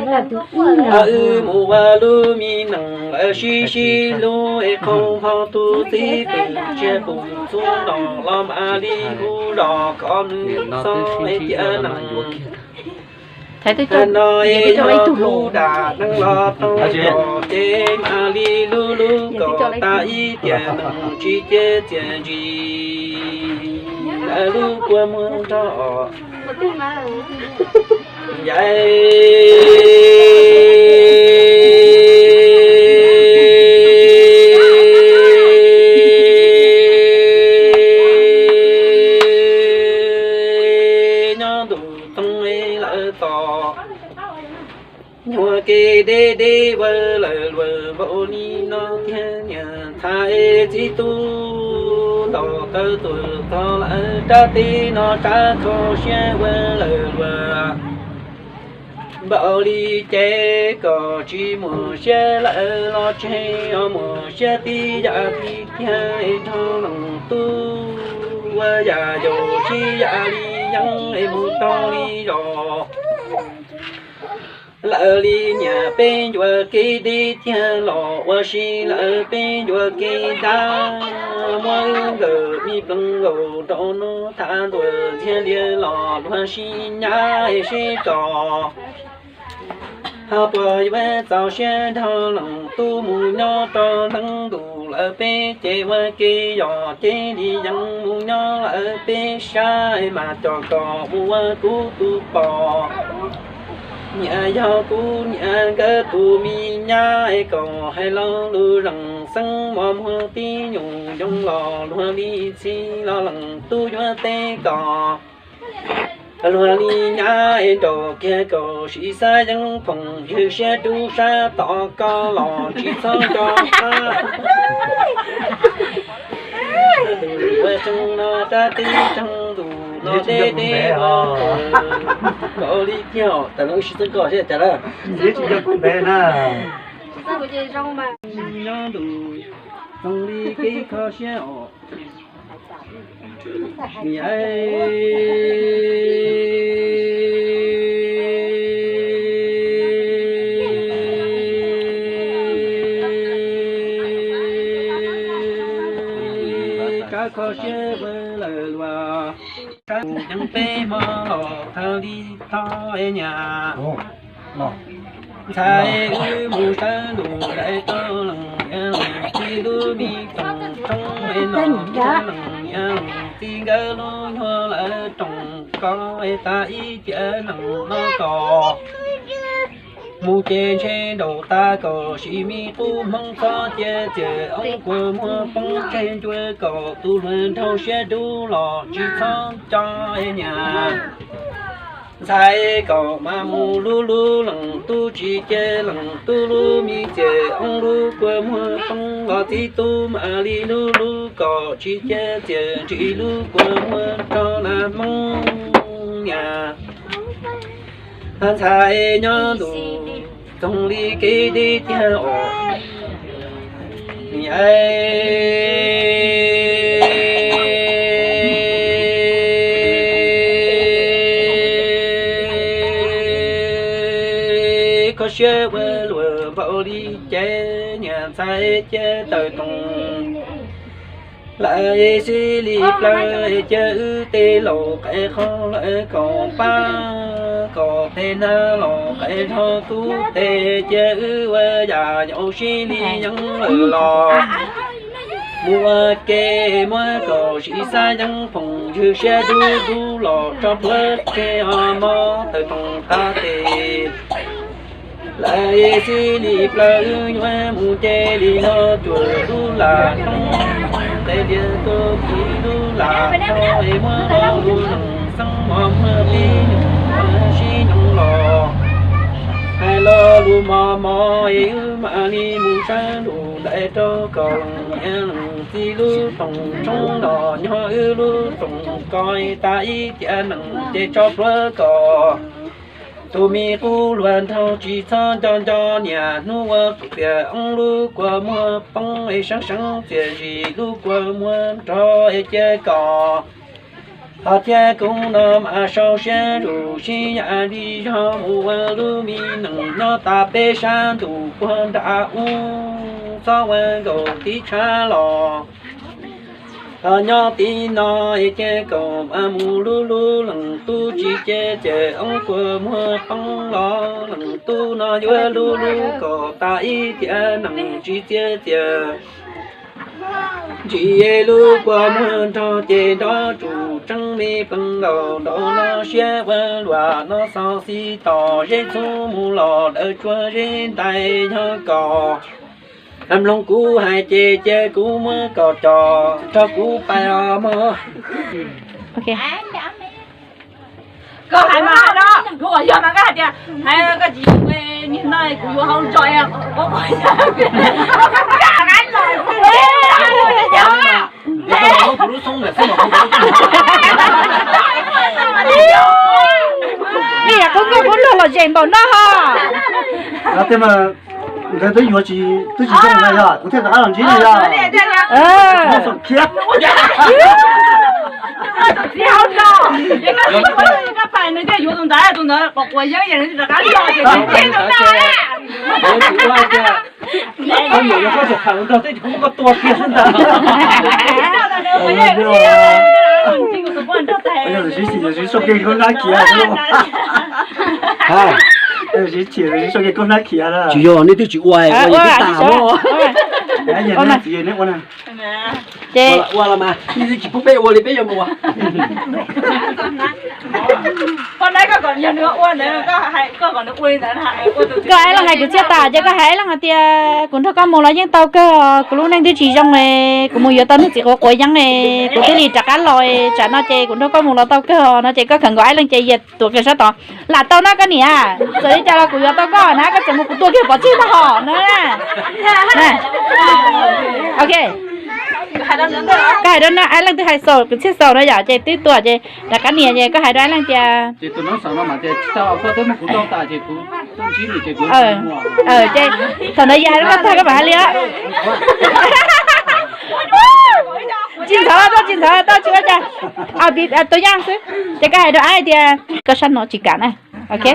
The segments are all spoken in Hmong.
Wb mus ua lub me neej lawv sib sib hlub es qhov npog tus txiv pw tseg pum txub no los mam li hu zog kom nws txhob es cia neeg. Thaum no es yog kuv dam neeg los tau los ces mam li lub lub kom tas ib tiam neeg tsis cia txias ntsis lawv lub kua muag nrog os. Yai nyob ntu txoog lawm tos, nyuag kev deb deb ua lawm luag npaum li no thiab niam ntxhais txiv tub ntaus taw tuam txog lawm rab teb no rab kho siab ua lawm luag npaum li ces kom tsis muaj siab lawm los tseg os, muaj siab tib yam tib tiag es nrog leej tub ua yam yaus sib yam li yeeb es mus tau li zos. Lawv li niam peb ncua kev deb tiag los ua si lawv peb ncua kev dab, muab nkawd me pleev nkaus rau no tham ntuas ntxiag lias los luag sib nyab es sib tso. Ho puas yuav txaus siab nrog leej tub mus nyob rau ntev ntus lawm peb ces ua ke yog ces li yeeb mus nyob lawm peb sab es mas coj kom mus ua kuv tus poj niam yog kuv niam nkawd tus me nyab es kom hais lo lus zoo xeeb mos muag tib nyuag yoo los luag li txhij los leej tub yuav teb kom luag li nyab es nrog kiag kom sim xav yeeb phoom ywg siab rub sab tom koj los tsis txhob nco qab. Tus ua tseeb no rab tib tseeg ntus no deb deb os. Nkaus li tiag tas no wb sib txeeb koj seb cas na. Nyob ntus txoog li kev kho siab os. Rab kho siab ua lawm luag, rab yeeb peb hmo los thaum li tho es niam ntxhais wb mus sawv ntuj daim rau leej niam leej txiv lub me toom roob es no leej niam leej txiv nkawd lub nyuag lawv room ko es tas ib tiam neej no kom mus ces ntshe nraum tas kom sim me qub hmoob txhob cia txias oob kua muag poob tseg ncua kom tus hluas nraug siab dub los tsis txhob nco es niam ntxhais kom mas mus lub lub leej tub tsis cia leej tub lub me txias oob lub kua muag poob los txiv tub mam li lub lub kom tsis cia txias ntsis lub kua muag rau na hmoob niam. Ntxhais nyob ntus txoog li kev deb tiag os. Kho siab ua luag npaum li ces niam ntxhais cia tawm rooj lawm xib li plaws cia wb tej laus qe qhov lawm kom pab kom tej nab los qe rho tub tes cia wb ua yam yaus sib li yeeb lawm los mus ua ke muab kom sim xav yeeb phoom ywg siab dub dub los tso pluav tseg os mog tawm rooj qab tes. Lawm xib li plaws wb yuav mus ces li no cuam lub lam roob qe lias tuaj kis lub lam roob es muab lo lus zoo xeeb mos muag tib nyuag sib nyoos los hais lo lus mos mos es wb mam li mus sawv ntuj daim rau kom leej niam leej txiv lub rooj tshoob los nyob wb lub rooj ko tas ib tiam neej ces tso pluav kom tus me qub hluas nraug tsis txhob nco nco niam hnub ua kuv tias oob lub kua muag poob es seeb seeb txias zis lub kua muag nrog es cia kom Hos thiab kuv no mas sau siab zus sib yam li zog mus ua lub me neej nyob tas peb sab ntuj puag nram ub, txhob ua nkaus tib tshab los. Hos nyob tim no es cia kom mas mus lub lub leej tub tsis cia ces oob kua muag poob los leej tub no yuav lub lub kom tas ib tiam neeg tsis txiav txiaj. Ntsis lub kua muag nrog ces nrov tsum tseeb me plees nkaus nrov no siab ua luam no xov xij tos zeb txhub mus los daws tsuag zeb ntais yog kom mloog kuv hais ces cia kuv muab kom cos rau kuv pais os mog. Koj hais mas hais no, kuv kom yog mas koj hais tias, hais koj tsis, niag no kuv yuav hau ntso, nej yam qub nkauj qub nraug los zem npaum no ho. Ntawd twb yuav tsis, twb tsis zoo na yog kuv thiaj rov qab los ntsib na yog. Khiav. Tsis yog nej twb tsis ua, ua yog twb tas. Ua los mas, nej twb tsis pub peb ua li peb yuav mus ua. Koj Aib Leej hais kuv txiaj tas ces koj hais Aib Leej hais tias kuv nrog koj mus los yeej tau kawg, kuv lub neej twb tsis zoo, kuv mus yuav tau niag txiv quav quav yeeb, kuv twb li rov qab los, tsam no ces kuv nrog koj mus los tau kawg no ces koj khaws nkaus Aib Leej ces yias tuam kiag sab tod. Lam tau na koj niam, txawm li cas los kuv yuav tau koj na, koj txawm mus kuv tua kiag pov tseg tag hom na. Ok. Koj hais rau Aib Leej twb hais xaus, kuv txiaj xaus no yom, ces twb tua ces rov qab niam ces koj hais rau Aib Leej tias, ces thaum ntawd yog hais lus tag koj mam hais li. Tsis ntxhov tau, tsis ntxhov tau, tsis ua cas. Tus yaj xwb. Ces koj hais rau Aib tias koj sab no tsis kam na. Ok. Kuv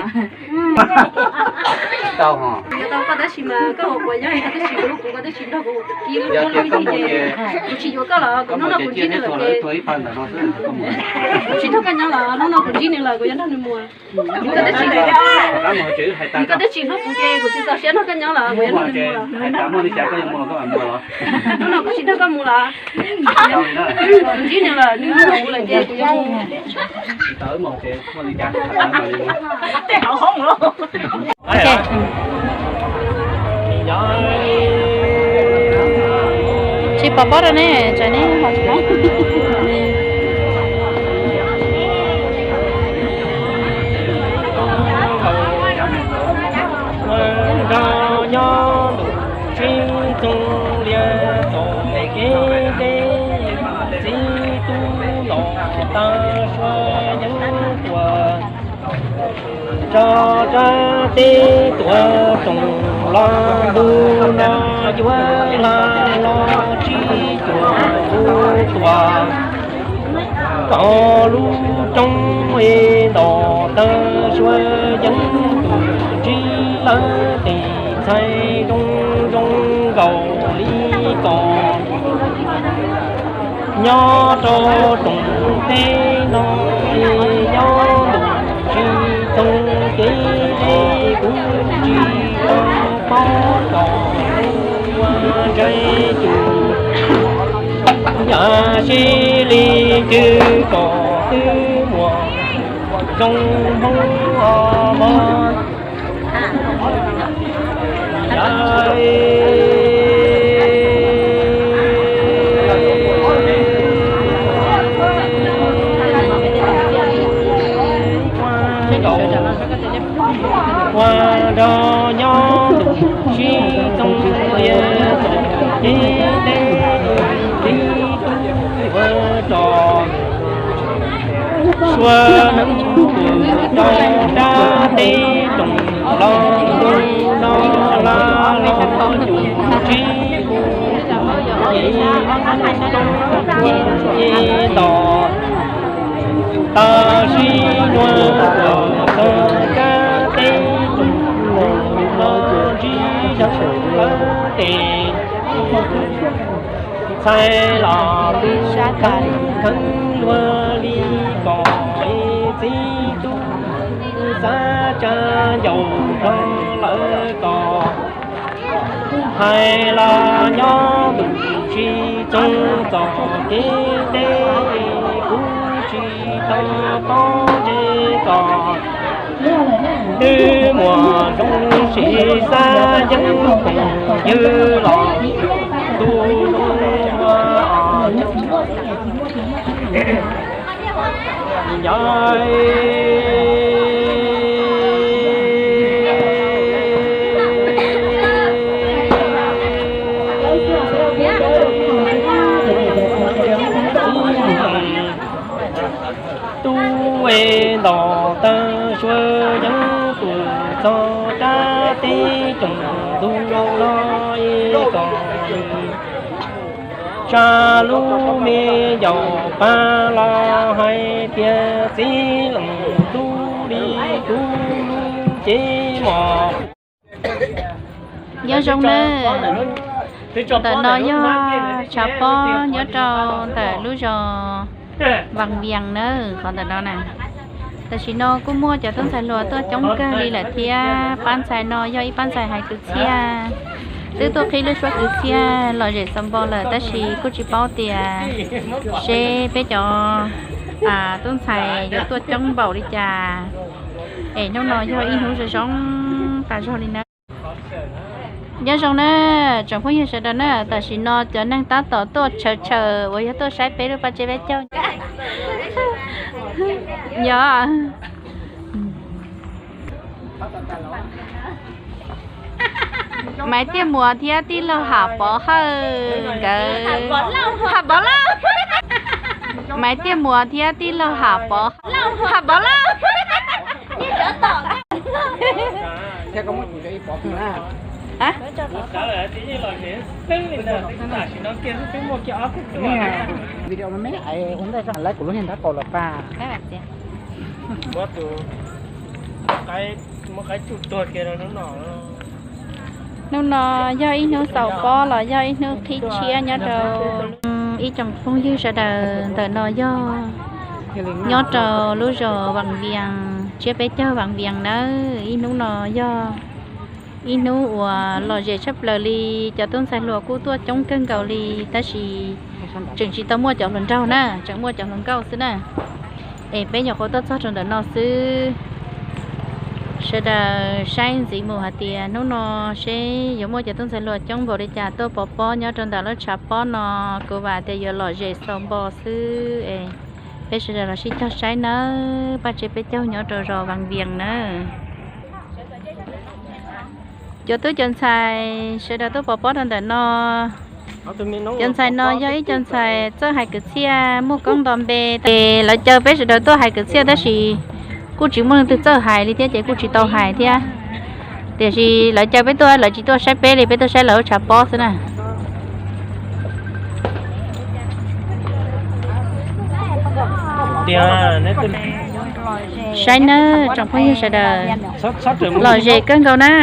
tsis yuav koj los kuv hnub no kuv ntsib nws lawm ces kuv tsis nrog koj nyob los hnub no kuv ntsib nws lawm kuv yuav nrog nws mus. Koj twb tsis hlub kuv ces kuv tsis txaus siab nrog koj nyob los kuv yuav nrog nws mus los. Hnub no kuv tsis nrog koj mus los. Kuv ntsib nws lawm, nws hlub kuv lawm ces kuv yuav mus. Tsis pom pob rau neb, tsam neb ho tsis laib. Nrog nyob ntuj sib txoog lias txom kev deb, txiv tub los tag sua yeeb tuaj, tso rab teb tuaj roos los ntu no yuav hla los tsis cuag kuv tuaj. Txog lub roob es nto tag sua yeeb tus ntsib lawv tej ntxhais zoo zoo nkaus li koj. Nyob rau rooj teb no es nyob ntuj sib txoog kev deb, kuv tsis tau paub kom ua ntsais tus yam sib li cwg kom twb muaj zoo hmoo os mog. Ua nrog nyob ntuj sib txoog lias txom kev deb, txiv tub ua rog sua neeb tus rau rab teb roos los ntu no hla los cuag kuv ntsib kuv ces roob ces nto. Tab sis nua kuv txog kab teb tug los ntsib zoo lawm tes, ntxhais los tu kheev kheev luag li kom es txiv tub xav tsa ncaus rog lawm kom. Hais los nyob tus tsis txog txoj kev deb, kuv tsis tau paub ntshe kom twb muaj zoo siv xav yeeb khoom ywg los tu zoo ua os. Nyob tub es ntaus tag suav yeeb tus txog rab teb tsoom ntug los es kom tsa lub me yaus pab los hais tias txiv leej tub li kuv lub cev mos. Nyob zoo nawb, ntawm no yog tshav pob nyob rau ntawm lub zos Vaj Vias nawb, qhov ntawm no na. Tam sim no kuj muaj cov tub ntxhais hluas tuaj coob kawg li lawm thiab. Pab ntxhais no yog ib pab ntxhais hais kwv txhiaj, twb tuaj qhib lub suab kwv txhiaj lom zem xaus npo lawm tab sis kuj tsis paub tias seb peb cov tub ntxhais yuav tuaj coob npaum li cas. Es hnub no yog ib hnub zoo zoo tas zog li na. Nyob zoo na tsoom phooj ywg sawv daws na, tam sim no cov neeg tab tom tuaj tshaw tshaw uas yog tuaj saib peb lub paj tseb peb caug. Yog Maiv Tiaj Muas thiab tij laug Ham Pov Hawj nkawd. Ham Pov Lauj. Maiv Tiaj Muas thiab tij laug Ham Pov, Ham Pov Lauj. Video me me ua ntej tso lawv kuv lub niag nrab qaum los pas. Hnub no yog ib hnub xaus pob los yog ib hnub qhib tshiab nyob rau ib tsoom phooj ywg sawv daws. Ntawm no yog nyob rau lub zos Vaj Vias, tsiab peb caug Vaj Vias nawb. Ib hnub no yog ib hnub uas lom zem tshaj plaws li, cov tub ntxhais hluas kuj tuaj coob kawg nkaus li tab sis tseem tsis tau muaj cov hluas nraug na, tseem muaj cov hluas nkauj xwb na. Es peb nyuam qhuav tuaj txog rau ntawm no xwb. Sawv daws saib ntxiv mus hais tias hnub no seb yuav muaj cov tub ntxhais hluas coob npaum li cas tuaj pov pob nyob rau ntawm lub tshav pob no. Kuv vam tias yuav lom zem xaus npo xwb es peb sawv daws los sib cog saib nawb. Paj tseb peb caug nyob rau zos Vaj Vias nawb. Cov tub cov ntxhais sawv daws tuaj pov pob rau ntawm no. Cov ntxhais no yog ib co ntxhais txawj hais kwv txhiaj muaj koob nto npe, ces lawv caw peb sawv daws tuaj hais kwv txhiaj tab sis kuj tsis muaj leej twg txawj hais li thiab ces kuj tsis tau hais thiab. Tiam sis lawv caw peb tuaj, lawv tsis tuaj saib peb li, peb tuaj saib lawv lub tshav pob xwb na. Saib nawb tsoom phooj ywg sawv daws, lom zem kawg nkaus na.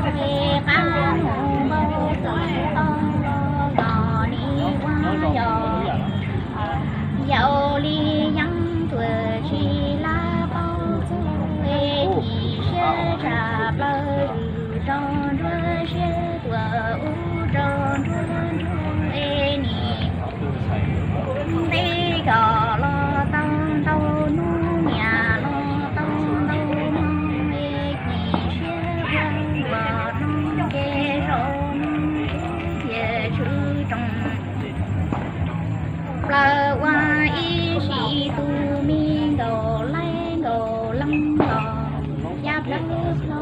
Qab mus npau taws tau los li ua yog, yau li yeeb tuam tsis lab paub txog, chim siab tshaj plaws rau nruab siab tuam ub rau nruab nruab nim. Ntev kom los tau ntau hnub, niam los tau ntau hmo, chim siab ua luam no ces zaum no tiam tswv rooj plaws ua ib sim tus me nkaus laib nkaus leej los ya plawv plho.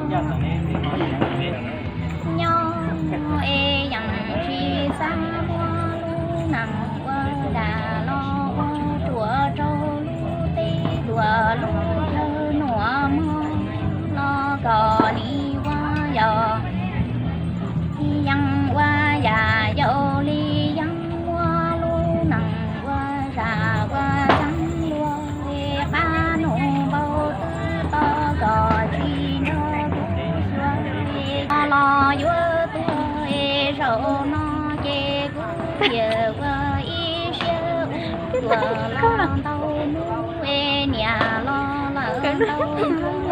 Nyob es yeej tsis xav muab lub neej ua dag los ua ruam rau lub teb tuam lub chaw nuam mog los kom li ua yog. Yeej ua yam yau li yeeb muab lub neej ua zam ua txeeb luag, qab nug npau twb tau kom tsis nrog kuv xyuas, los yuav tuag zaum no ces kuv thiaj ua ib siab ua los ntau hnub, niam los lawm ntau hnub,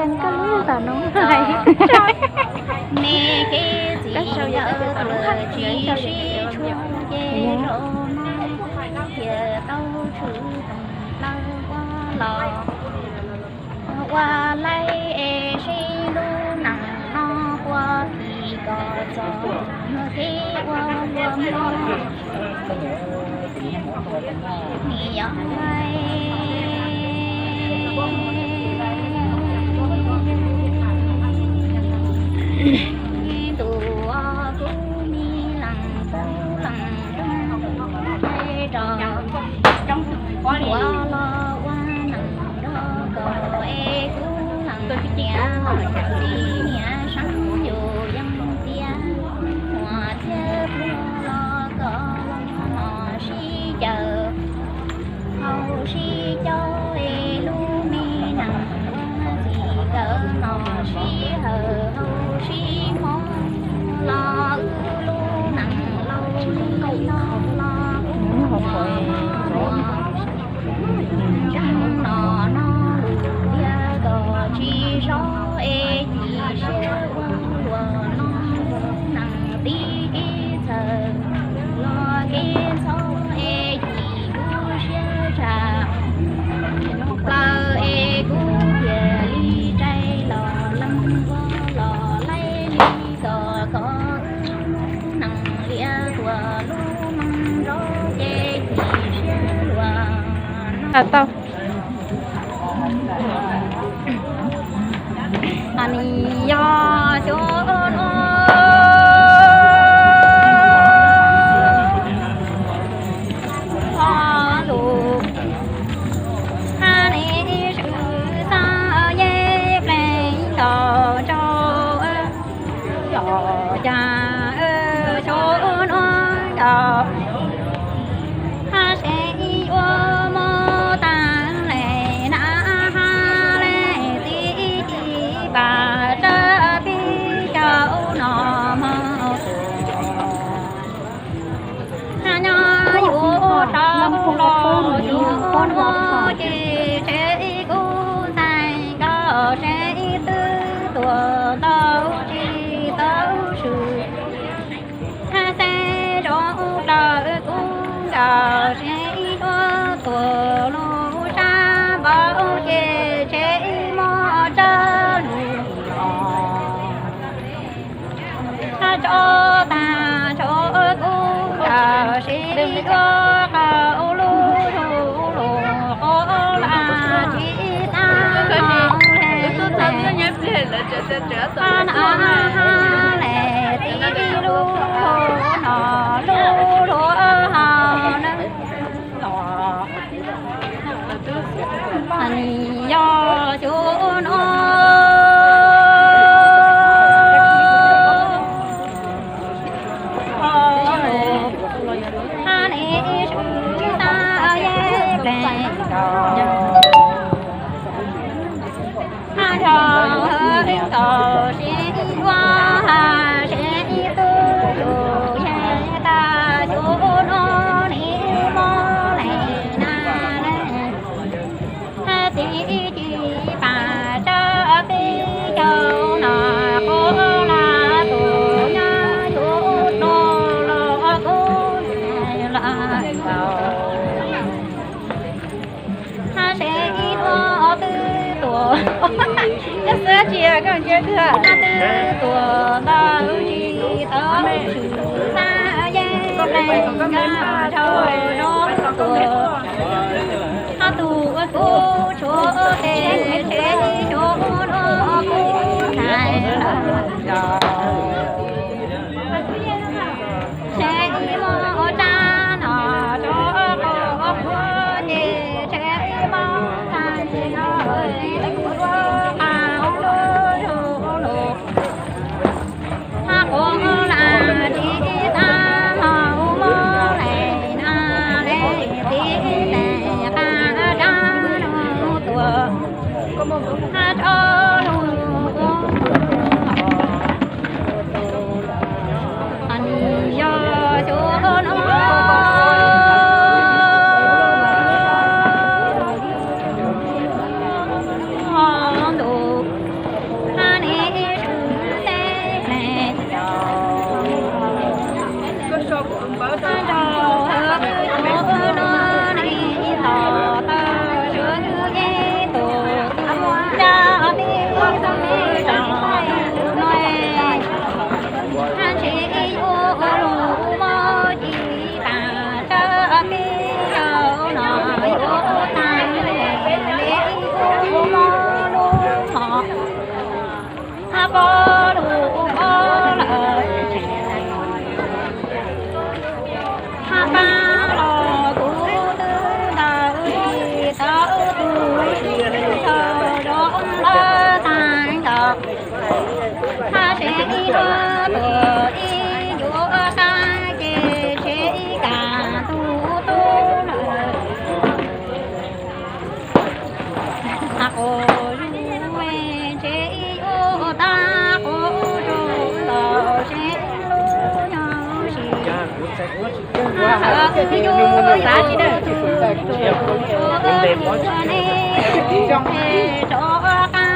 me kev txim nkawd tuam tsis sib tshuam ces zaum no thiaj tau tshwm koom plaws ua los ua laib es sib lub neej no ua phim kom txog kev ua luam mog. Nim yog tus kuv me leej tub leej rau ua los ua neej nrog koj es kuv leej niam txiv niam seeb yus yeej tias muaj thiab pluag los koj los no sib caw hauv sib cov es lub me neej txim nkawd no sib hawm hauv sib hmov los wb lub neej laus li no los kuj muaj ntseeg no no lus tiag kom tsis zov es chim siab ua luam no neej tib kev txhawm los kev ntxhov es chim kuv siab tshaj plaws es kuv thiaj li rais los leej vog los laib li kom koj neej liam tuam lub neej nrov ces chim siab luag no. Nim yog xyoo no lus hab ne, swm xav yej pleev ntaus ntsau los cas xyoo no ntaus hab seb yuav mob taag le na hab le txij ci pam tsawg pib xyoo no moog. Hab nyob yuav rau los yuav muab ces seb kuv ntxhais nkauj seb twb tuag ntau tsis tau swm. Hab seb zoo plaws kuv nkauj seb yuav tuag lub sab npaum ces seb mob tsawg lug los. Hab tso taag tso kuv nkauj seb yuav qaug lub zug lug quas laj tsis tag no le le. Hab na hab le txij lub no lub lub hau na los nim yog xyoo no Koj ntsia twg? Twb tuaj ntawm tsis tau swm xa yeej lees nkaj rau zos tuaj. Ob tug ua kuv tshuav tes tsev xyov ua dua kuv ntxhais lawm. Tsev ib mos ua tsa no rov qab ua qhuav ces tsev ib mos tag no ua qa lub zog los. Hab quav lam tsis tag hos mob lees na lees txiv nees qab rab lug tuaj. Hab rov lug ua nim yog xyoo no ho ntuj hab nim swm xeeb lees rau hab rau hab no nim los tau sawv ib tug tub nrab tib tug tub rog no. Hab ntshe ib yuav ua lug mob ci tas tsawg tib zaug no yuav tag le ib ua mob lub hom. Hab pob lug pob lawm tsev hab pab los kuv twb ntawd tsis tau tug tsis tau zoo lawm tag nkaus. Hab sev ib lub tuam ib yuav sab ces sev ib kas tug tub lawm. Hab quas zuj zus ntshe ib yuav tag quas rau los sev lub nyob si. Hab sawv tib nyuag xav tsis dawb tug tsuas ua tug ne rov qab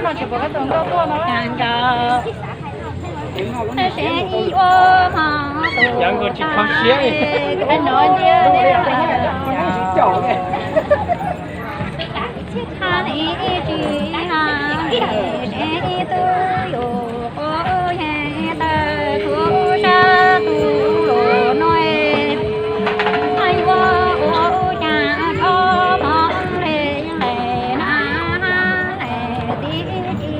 no tsis pom kab tau nkauj tuaj no. Tab sis ib ua hmo tus tsis kho siab kuv no ntsia hab nim tsis hab nim sev ib tug yus quav yeej tawg tsuav sab tug lug no. Hab yuav ua cas rov hmo le le na hab le tib ci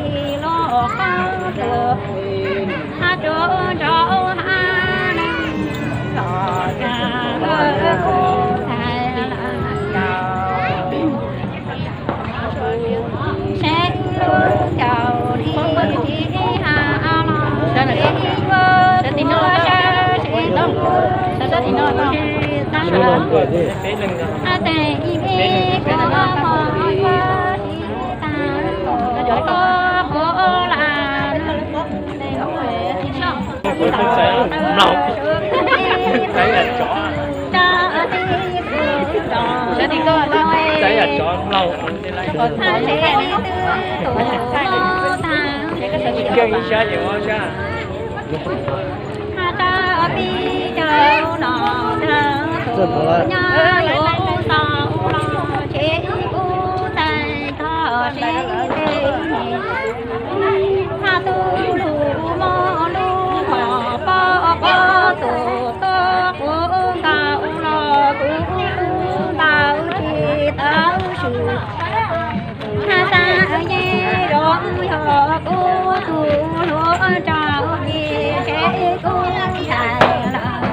los qab tuaj. Hab rov rov hab neeg los cas kuv txhais lawm. Sev lub caum li tib hab los sev ib yuav sab sev lub tsis tag. Hab tes ib me kab mos yuav tsis tag los quav lam Hab tug lug mob lub hom pob pob tus tuab quav nkaus los kuv tub ntaus tsis tau swm. Hab xav yeej zoo yog kuv tug hluas nraug ces sev kuv ntxhais lawm.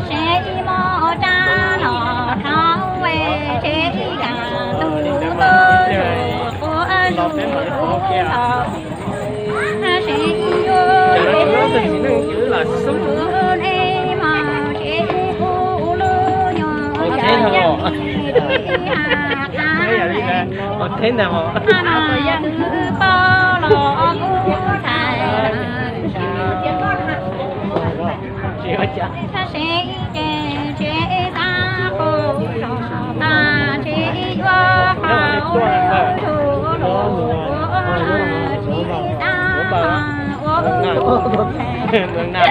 Sev ib mos rab los dhau, sev ib kas tug tuab quav zuj zus los, sev ib yuav ib tug ne mos, sev ib kuv lub nyuag cas ib ha qab hab mas twb pab los kuv ntxhais lawm. Tab sis ces ntshe xav qhov zog tas, ntshe yuav qhov lub tug los ua tsis xav ua ua na.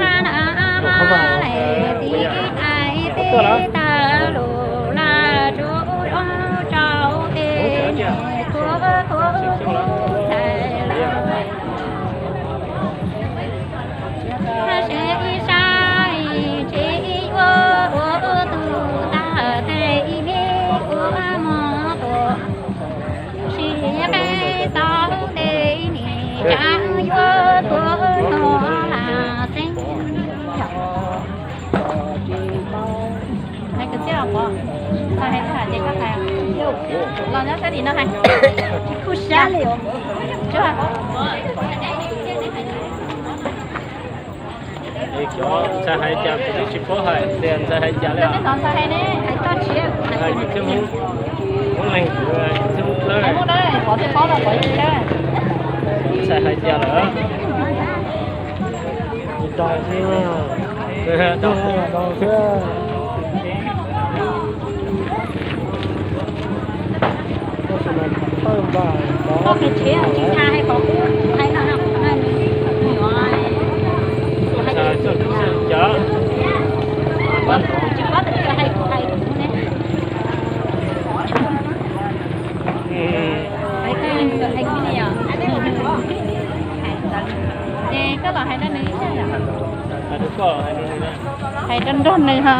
Hab na hab le tib tais teb tawg lug laj tsuv zoo rau tes Los nyob sab tim no hais. Kuj sab li. Cov ntxhais hais cas kuv twb tsis paub hais tias ntxhais hais cas li. Ntxhais hais ne, hais toj siab. Hais yus thiab Hmoob, Hmoob leeg kuv yus thiab Hmoob dawb. Ntxhais hais cas lawm. Koj tsis tshia tsis tha hais kom kuv hais no, tsis paub tias hais kuv hais kuv ne. Es koj los hais rau nws ib zaj yom. Hais rau nrog nws ho.